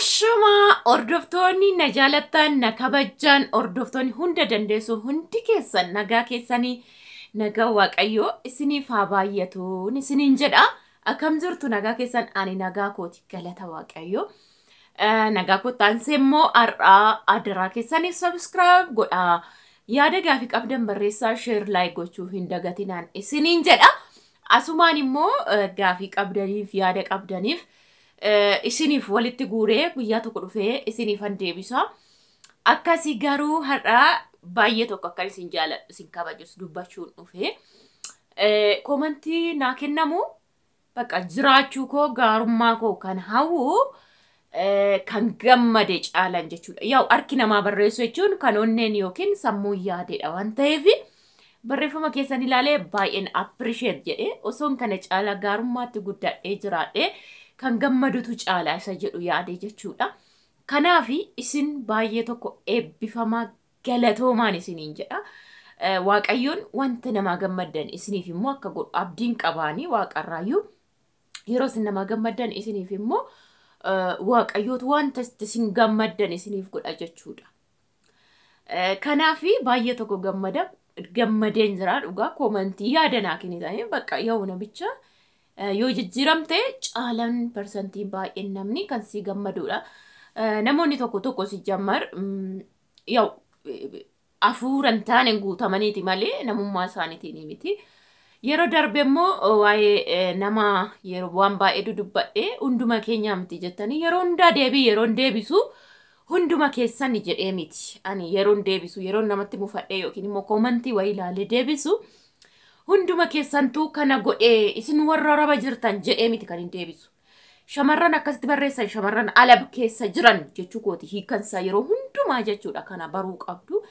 Ashamaa hordoftoonni na jaalattan, na kabajjan, hordoftoonni hunda dandeessu hundi keessan nagaa keessanii, nagaa Waaqayyoo isiniif haa baay'atuun isiniin jedha. Akkam jirtu, nagaa keessan? Ani nagaa kooti, galata Waaqayyoo. Nagaa kottaansee immoo har'aa adaraa keessaniif subscribe godhaa. Yaada gaafii qabdan barreessaa, share, like gochuu hin dagatinaan isiniin jedha. Asumaan immoo gaafii qabdaniif, yaada qabdaniif isiniif walitti guuree guyyaa tokko dhufee isiniifan deebisa. Akkasii garuu har'aa baay'ee tokko akkan isin jaaladhu, isin kabajus dubbachuun dhufee. Koomantii naa kennamu bakka jiraachuu koo, gaarummaa koo kan hawwu, kan gammade caalan jechuudha. Yaa'u harki namaa barreessu jechuun kan onneen yookiin sammuun yaadedha waan ta'eef, barreeffama keessan ilaalee baay'een appreciate jedhee, osoon kana caalaa gaarummaatti guddadhee jiraadhee kan gammadutu caalaa isa jedhu yaade jechuudha. Kanaaf isin baay'ee tokko eebbifamaa, galatoomaan isiniin jedha. Waaqayyoon wanta namaa gammaddan isiniif immoo akka godhu abdiin qabaanii, waaqarraayyuu yeroo isin namaa gammaddan isiniif immoo Waaqayyootu wanta isin gammaddan isiniif godha jechuudha. Kanaaf baay'ee tokko gammada, gammadeen jira dhugaa. Koomantii yaada naa kennitanii bakka yoo namicha yoo jijjiiramte caalan parsantii baay'een namni kan si gammadudha. Namoonni tokko tokko si jammar yaa'u hafuura hin taane guutamaniiti malee namummaa isaaniitiin miti. Yeroo darbe immoo waa'ee nama yeroo waan baay'ee dudubbadhee, hunduma keenyaa miti jettanii, yeroo hundaa deebii yeroon deebisu hunduma keessan jedhee miti. Ani yeroon deebisu, yeroo namatti mufadhee yookiin immoo koomantii wayii ilaalee deebisu, hunduma keessantuu kana godhee isin warra raba jirtan jedhee miti kan hin deebisu. Shamarran akkasitti barreessan shamarran ala keessa jiran jechuu kooti, hiikansaa yeroo hundumaa jechuudha, kana baruu qabdu.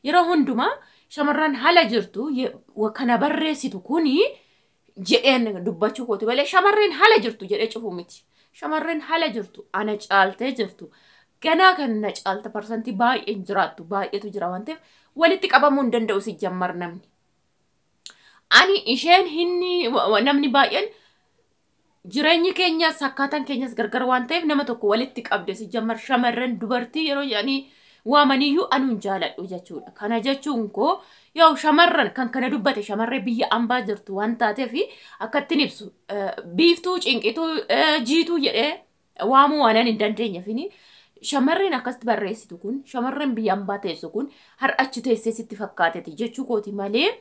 Yeroo hundumaa shamarran hala jirtu kana barreessitu kuni jedheen dubbachuu kooti malee shamarreen hala jirtu jedhee cufu miti. Shamarreen hala jirtu ana caaltee jirtu. Ganaa kan na caalta parsantii baay'een jiraattu baay'eetu jira waan ta'eef, walitti qabamuu hin danda'u si jammar namni. Ani isheen hinni namni baay'een jireenyi keenyas akkaataan keenyas gargar waan ta'eef, nama tokko walitti qabde si jammar shamarran dubartii yeroo jedhanii waamaniyyuu anuun jaaladhu jechuudha. Kana jechuun koo yoo shamarran kan kana dubbate shamarree biyya ambaa jirtu waan taateef, akkattiin ibsu biiftuu, cinqituu, jiituu jedhee waamuu waan hin dandeenyeefini, shamarreen akkasitti barreessitu kun, shamarreen biyya ambaa teessu kun har'a achi teessee sitti fakkaateti jechuu kooti malee,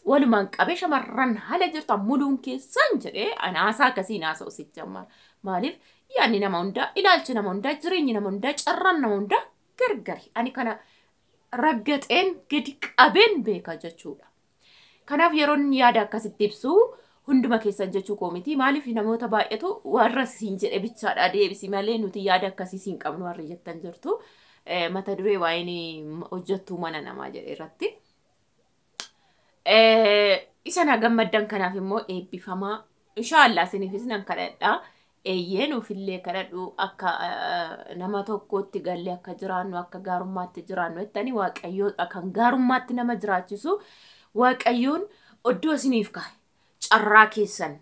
walumaan qabee shamarran haala jirtan muluun keessan jedhee anaasaa akkasii naasa'u sitti amma. Maaliif? Yaadni nama hundaa, ilaalchi nama hundaa, jireenyi nama hundaa, carraan nama hundaa gargari. Ani kana raggaxeen gadi qabeen beeka jechuudha. Kanaaf yeroon yaada akkasitti ibsu hunduma keessan jechuu koo miti. Maaliif? Namoota baay'eetu warra siin jedhe bichaadha deebisi malee nuti yaada akkasii siin qabnu warri jettan jirtu. Mata duree waa'een hojjettuu mana namaa jedhe irratti. Isa na gammaddan kanaaf immoo eebbifamaa. Inshaallah isiniifis nan kadhadha. Eeyyee, nuufillee kadhadhu, akka nama tokkootti gallee akka jiraannu, akka gaarummaatti jiraannu jettanii, Waaqayyoodha kan gaarummaatti nama jiraachisu. Waaqayyoon oddoo isiniif kaa'e, carraa keessan,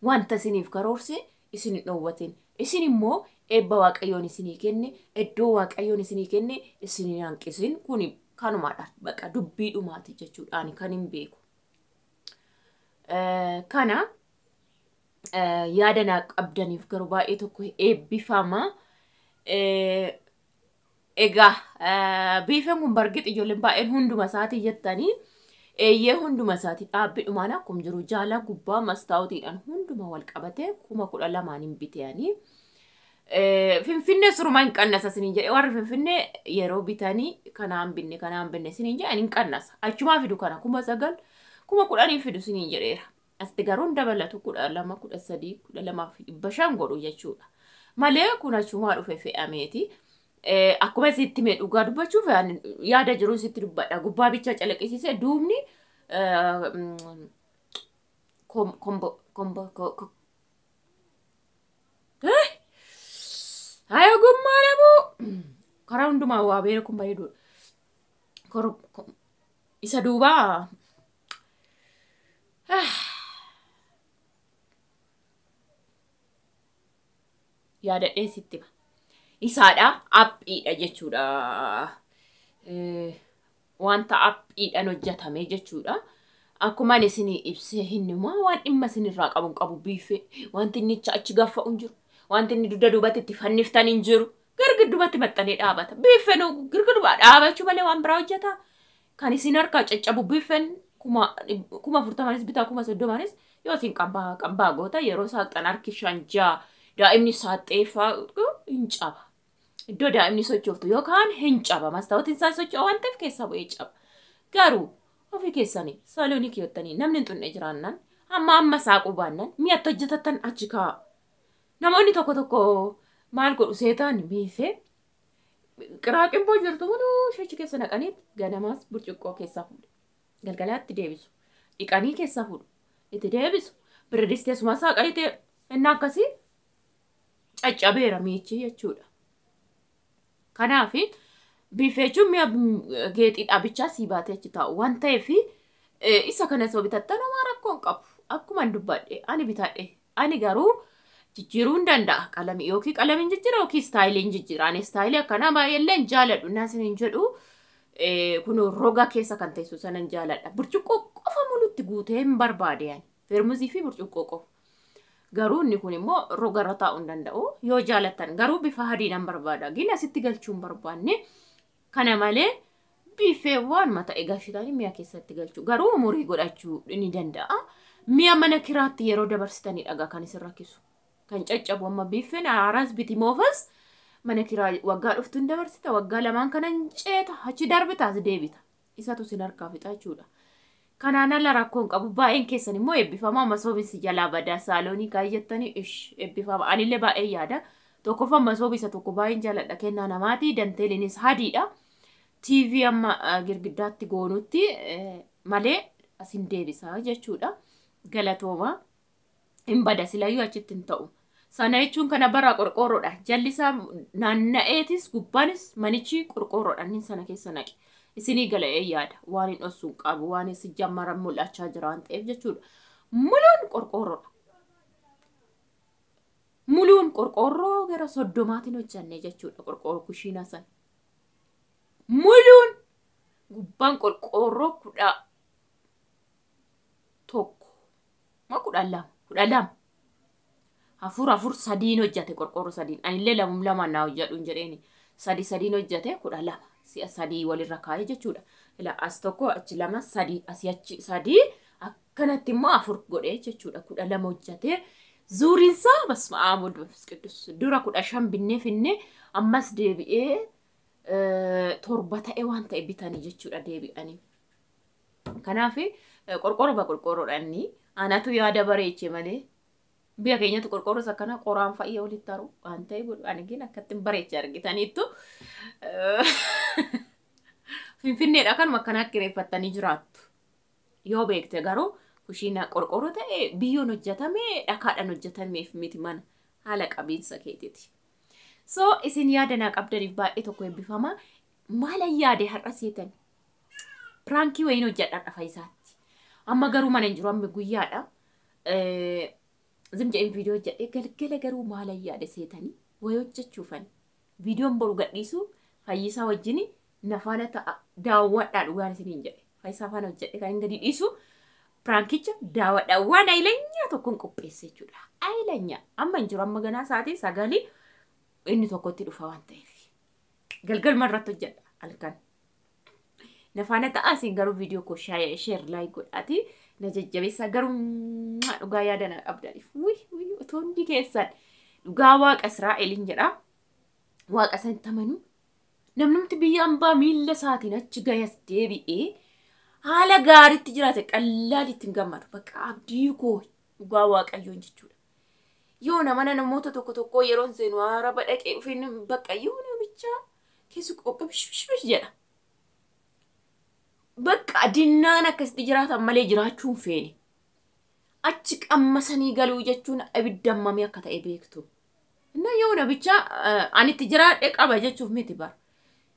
wanta isiniif karoorse isin hin dhoowwatin. Isin immoo eebba Waaqayyoon isinii kenne, iddoo Waaqayyoon isinii kenne isin hin hanqisin. Kuni kanumaadha, baqa dubbii dhumaati jechuudhaan kan hin beeku. Kana yaada naa qabdaniif garuu baay'ee tokko eebbifama. Egaa biifeen kun bargix ijoolleen baay'een hunduma isaatii jettanii, eeyyee, hunduma isaatii dhaabbidhumaan akkuma jiru jaala gubbaa mastaawutiidhaan hunduma wal qabatee 12,000 hin bitanii. Finfinnee surumaa hin qannasa isiniin jedhe, warri Finfinnee yeroo bitanii kanaan binne kanaan binne isiniin jedhan hin qannasa. Achumaa fidu kana 9,000, 10,000 fidu isiniin jedheera. Asitti garuu hin dabalatu, 12, 13, 12,500 godhu jechuudha. Malee kun achumaa dhufe fe'ameeti. Akkuma sitti mee dhugaa dubbachuuf yaada jiru sitti dubbadha. Gubbaa bicha calaqqisiisee duubni kombo kombo haa ogummaa dhabuu karaa hundumaa waa beekuun bareeduudha. Isa duubaa yaadadhee sitti hima. Isaadha aphiidha jechuudha. Wanta aphiidhaan hojjetame jechuudha. Akkuma ani isinii ibsee hin himaa waan dhimma isinirraa qabu hin qabu biifee wanti inni achi gaffa'u hin jiru. Wanti inni dugda duubatti itti fanniftan hin jiru. Girgiddumatti maxxanee dhaabata. Biiffeen girgidduma dhaabachuu malee waan biraa hojjeta. Kan isin harkaa caccabu biiffeen 40,000 bitaa 30,000 yoo isin qambaa qambaa goota yeroo saaqxan harki 5 6 daa'imni saaxxeeffaa hin caba. Iddoo daa'imni sochooftu yookaan hin caba. Mastaawotiin isaan socho'u waan ta'eef keessaa bu'ee caba. Garuu ofii keessanii saaloonii kiyyoottanii namni hin xunne jiraannan amma amma saaquu baannan mi'atti hojjetattan achi kaa'a. Namoonni tokko tokko maal godhu seetaan biifee qiraaqimboo jirtu hunduu shachi keessa naqanii ganamaas burcuqqoo keessaa fuudhu. Galgalaatti deebisu. Dhiqanii keessaa fuudhu. Itti deebisu. Biradistii asuma saaqanii ta'e inni akkasii caccabeera miichi jechuudha. Kanaaf biifee jechuun mi'a geexii dhaabichaa sii baatee achi taa'u waan ta'eef isa kana soo bitattan homaa rakkoo hin qabu. Akkuma hin dubbadhe ani bitadhe ani garuu jijjiiruu hin danda'a qalamii yookiin qalamiin jijjiira yookiin istaayiliin jijjiira. Ani istaayilii akkanaa baay'eellee hin jaaladhu naasin hin jedhu kun roga keessa kan teessu sana hin jaaladha. Burcuqqoo qofa mulutti guutee hin barbaade ani. Feermuzii fi burcuqqoo qofa. Garuu inni kun immoo roga irra taa'uu hin danda'u. Yoo jaalattan garuu bifa adiidhaan barbaada. Gin asitti galchuu hin barbaanne. Kana malee biifee waanuma ta'e galchitanii mi'a keessatti galchuu. Garuu umurii godhachuu ni danda'a. Mi'a mana kiraatti yeroo dabarsitanii dhagaa kan isin rakkisu. Kan caccabu amma biifeen haaraas biti moofas mana kiraa waggaa dhuftu hin dabarsita. Waggaa lamaan kana hin ceeta. Achi darbita as deebita. Isatu isin harkaa fixa jechuudha. Kanaan ala rakkoo hin qabu. Baay'een keessan immoo eebbifama. Masoobisi jalaa badaa saaloonii kaayyattanii ish eebbifama. Anillee baay'ee yaada. Tokkoffaa masoobii isa tokko baay'een jaaladha. Kennaa namaati. Danteeliinis hadiidha. TV amma girgiddaatti goonutti malee asin deebisa jechuudha. Galatooma. Hin bada silayyuu achitti hin ta'u. Sana jechuun kana bara qorqoorroodha. Jalli isaa naanna'eetis gubbaanis manichi qorqoorroodha. Inni sana keessa naqe. Isinii gala'ee yaada. Waan hin dhossu hin qabu. Waan isin jammaran mul'achaa jira waan ta'eef jechuudha. Muluun qorqoorroodha. Muluun qorqoorroo gara 30tiin hojjanne jechuudha qorqoorroo kushiinaa sana. Muluun gubbaan qorqoorroo 11 moo 12 12 afur afur sadiin hojjate qorqoorroo sadiin anillee lamum lamaan naa hojjedhuun jedheeni sadi sadiin hojjate 12 si'a sadii walirra kaa'ee jechuudha. Ila as tokko achi lama sadii asii achi sadii akkanatti immoo afur godhee jechuudha 12 hojjate. Zuuriinsaa basma aab wal manfas qiddus dura 15 binnee finnee ammas deebi'ee 7 ta'e waan ta'e bitanii jechuudha deebi'anii. Kanaaf qorqoorroo qorqoorroodha inni anatu yaada bareeche malee biyya keenyatti qorqoorroos akkana qoraan fa'ii walitti haru waan ta'e godhu ani gin akkatti bareeche argitaniittu. Finfinneedha kanuma akkanaa kireeffattanii jiraattu. Yoo beekte garuu kushiina qorqoorroo ta'e biyyoon hojjetame dhakaadhaan hojjetameef miti mana haala qabiinsa keetiiti. So isin yaada naa qabdaniif baay'ee tokko eebbifama. Maalan yaade har'a seetan? Prankii wayiin hojjedha dhafa isaatti. Amma garuu mana hin jiru amma guyyaadha. Zim jedheen viidiyoo hojjedhe galgala garuu maalan yaade seetanii wayii hojjechuufan. Viidiyoon boru gadhiisu Fayyisaa wajjin na faana ta'a daawwadhaa dhugaan isiniin jedhe. Fayyisaa faana hojjedhe kan hin gadi dhiisu prankicha daawwadhaa waan ayilanyaa tokkoon qopheesse jechuudha. Ayilanyaa amma hin jiru amma ganaa sa'aatii 9 inni tokkotti dhufa waan ta'eef. Galgaluma irratti hojjedha halkan. Na faana ta'aa isin garuu viidiyoo koo share like godhaati na jajjabeessaa garuu dhugaa yaada na qabdaniif. Wuy otoo hundi keessan dhugaa waaqa Israa'eliin jedha. Waaqa san tamanu namnumti biyya ambaa miilla isaatiin achi gayas deebi'ee haala gaariitti jiraate qallaalitti hin gammadu. Bakka abdii koo dhugaa waaqayyoon jechuudha. Yoo mana namoota tokko tokkoo yeroon seenu araba dhaqee dhufeen bakka yoo namichaa keessi qophii bish jedha. Bakka dinnaan akkasitti jiraatan malee jiraachuu hin feene. Achi qammasanii galuu jechuun ibidda hammamii akka ta'e beektu. Inna yoo namicha ani itti jiraadhe qaba jechuuf miti bara.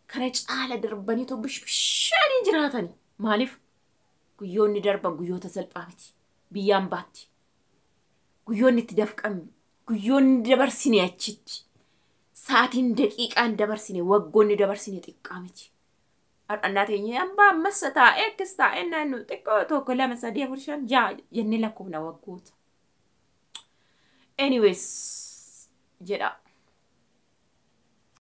Kana caala darbanii too bishbishaanii jiraatani. Maaliif? Guyyoonni darban guyyoota salphaa miti. Biyyaan baatti. Guyyoonni itti dafqan, guyyoonni dabarsine achitti. Sa'aatiin daqiiqaan dabarsine, waggoonni dabarsine xiqqaa miti. Har'annaa teenyee hambaa ammas taa'ee akkas taa'ee naannoo xiqqoo 1, 2, 3, 4, 5, 6 jennee lakkoofna waggoota. Anyways jedha.